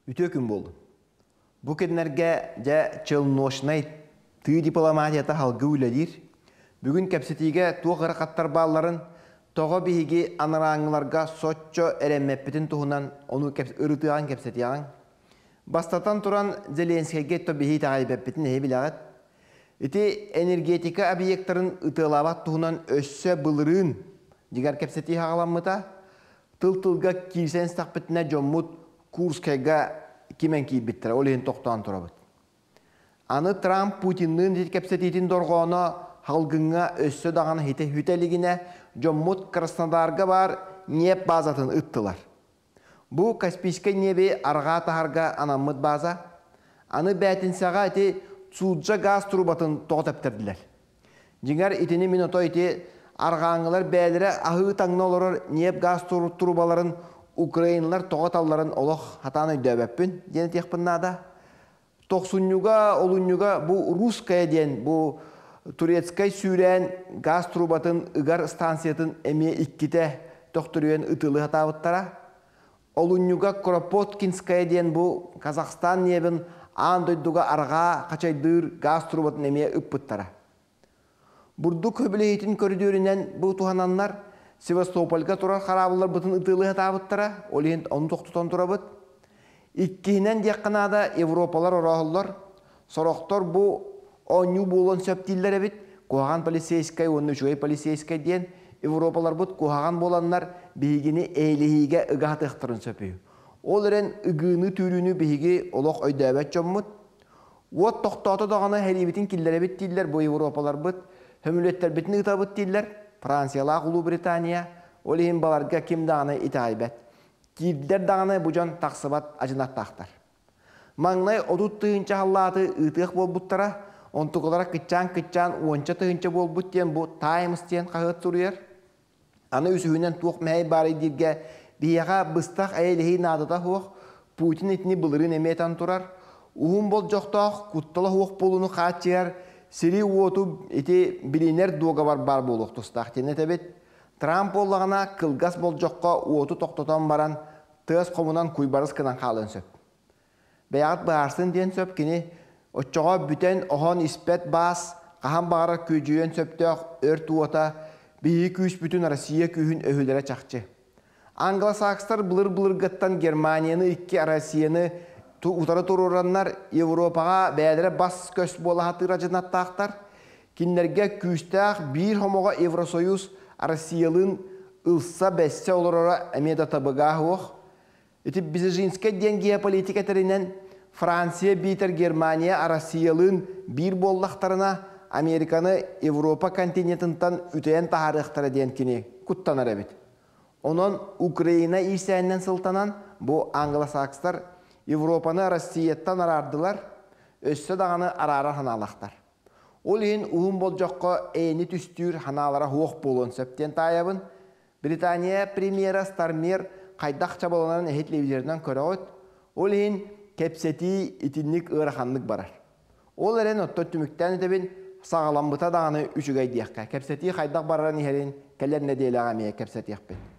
Үтүө күн буоллун. Бу күннэргэ дьэ челночнай тыы дипломатията салгыы үлэлиир. Бүгүн кэпсэтиигэ туох ыарахаттар баалларын, тоҕо биһиги анарааҥҥыларга соччо эрэммэппитин туһунан ону ырытыаҕыҥ кэпсэтиэҕиҥ. Бастатан туран, Зеленскэйгэ то биһи итэҕэйбэппитин эһи билэҕит. Ити энергетика объектарын ытыалаабат туһунан өссө былырыын дьиҥэр кэпсэтии саҕаламмыта. Тыл-тылга киирсэн истэхпитинэ дьоммут Курскайга кимэн киирбиттэрэ, ол иһин тохтоон турабыт. Аны Трамп Путинныын ити кэпсэтиитин дорҕооно халгыҥҥа өссө даҕаны хитэ хүтэ илигинэ дьоммут Краснодарга баар ньиэп базатын ыттылар. Бу Каспийскай ньиэби арҕаа таһарга анаммыт база. Аны бээтинсэҕэ ити Цуджа гаас трубатын тоҕо тэптэрдилэр. Дьиҥэр итини мин ото ити арҕааҥҥылар бэйэлэрэ аһыы таҥна олорор ньиэп-гаас трубаларын украиналар тоҕо талларын олох хатаан өйдөөбөппүн диэн этиэхпин наада. Тохсунньуга, олунньуга бу Русская диэн бу турецкай сүүрээн гаас трубатын ыгар станциятын эмиэ иккитэ төхтүрүйэн ытылыы сатаабыттара. Олунньуга Кропоткинская диэн бу Казахстан ньиэбин аан дойдуга арҕаа хачайдыыр гаас трубатын эмиэ ыппыттара. Бурдук хөбүлэһиитин көрүдүөрүнэн бу туһананнар Севастопольга турар хараабылларбытын ытыалыы сатаабыттара, ол иһин ону тохтотон турабыт. Иккиһинэн диэххэ наада, Европалар орооһоллор. Сорохтор бу оонньуу буолуон сөп дииллэр эбит. Куһаҕан полицейскай уонна үчүгэй полицейскай диэн Европаларбыт куһаҕан буоланнар биһигини эйэлэһиигэ ыга сатыахтарын сөп үһү. Ол эрэн ыгыыны-түүрүүнү биһиги олох өйдөөбөт дьоммут. Уот тохтоото даҕаны сэриибитин киллэрэбит дииллэр бу Европаларбыт, сөмүлүөттэрбитин ыытабыт дииллэр Франциялаах Улуу Британия, ол иһин баларга ким даҕаны итэҕэйбэт. Киирдэр даҕаны бу дьон тахсыбат адьынаттаахтар. Маҥнай 30 тыһыынча халлааты ыытыах буолбуттара, онтукалара кыччаан-кыччаан уонча тыһыынча буолбут диэн бу «Таймс» диэн хаһыат суруйар. Аны үсүһүнэн туох мэһэй баарый дииргэ биһиэхэ быстах эйэлэһии наадата суох, Путин итини былырыын эмиэ этэн турар. Уһун болдьохтоох, куттала суох буолууну хааччыйар сири-уоту ити билинэр дуогабар баар буолуох тустаах диэн этэбит. Трамп буоллаҕына кылгас болдьоххо уоту тохтотон баран тыас хомунан куйбарыс гынан хаалыан сөп. Бэйэҕит быһаарсын диэн сөп кини оччоҕо бүтэн оһон испэт баас хаһан баҕарар күөдьүйүөн сөптөөх өрт уота биһиги күүспүтүн Россия күүһүн өһүлэрэ чахчы. Англосакстар былыр-былыргыттан Германияны икки Россияны утары туруораннар Европаҕа бэйэлэрэ бас-көс буола сатыыр адьынаттаахтар. Кинилэргэ күүстээх биир хомоҕо Евросоюз Россиялыын ылса-бэссе олороро эмиэ да табыгаһа суох. Ити Бзежинскэй диэн геополитика этэринэн, Франция биитэр Германия Россиялыын биир буоллахтарына, Американы Европа континентыттан үтэйэн таһаарыахтара диэн кини куттанар эбит. Онон Украина иирсээнинэн сылтанан, бу англосакстар Европаны Россияттан араардылар, өссө даҕаны араарар санаалаахтар. Ол иһин уһун болдьоххо эйэни түстүүр санаалара суох буолуон сөп диэн таайабын. Британия премьера Стармер хайдах чабыланарын эһи телевизорынан көрөҕүт. Ол иһин кэпсэтии итинник ыараханнык барар. Ол эрэн оттон түмүктээн этэбин, саҕаламмыта даҕаны үчүгэй диэххэ. Кэпсэтии хайдах барарын иһэрин кэлэр нэдиэлэҕэ эмиэ кэпсэтиэхпит.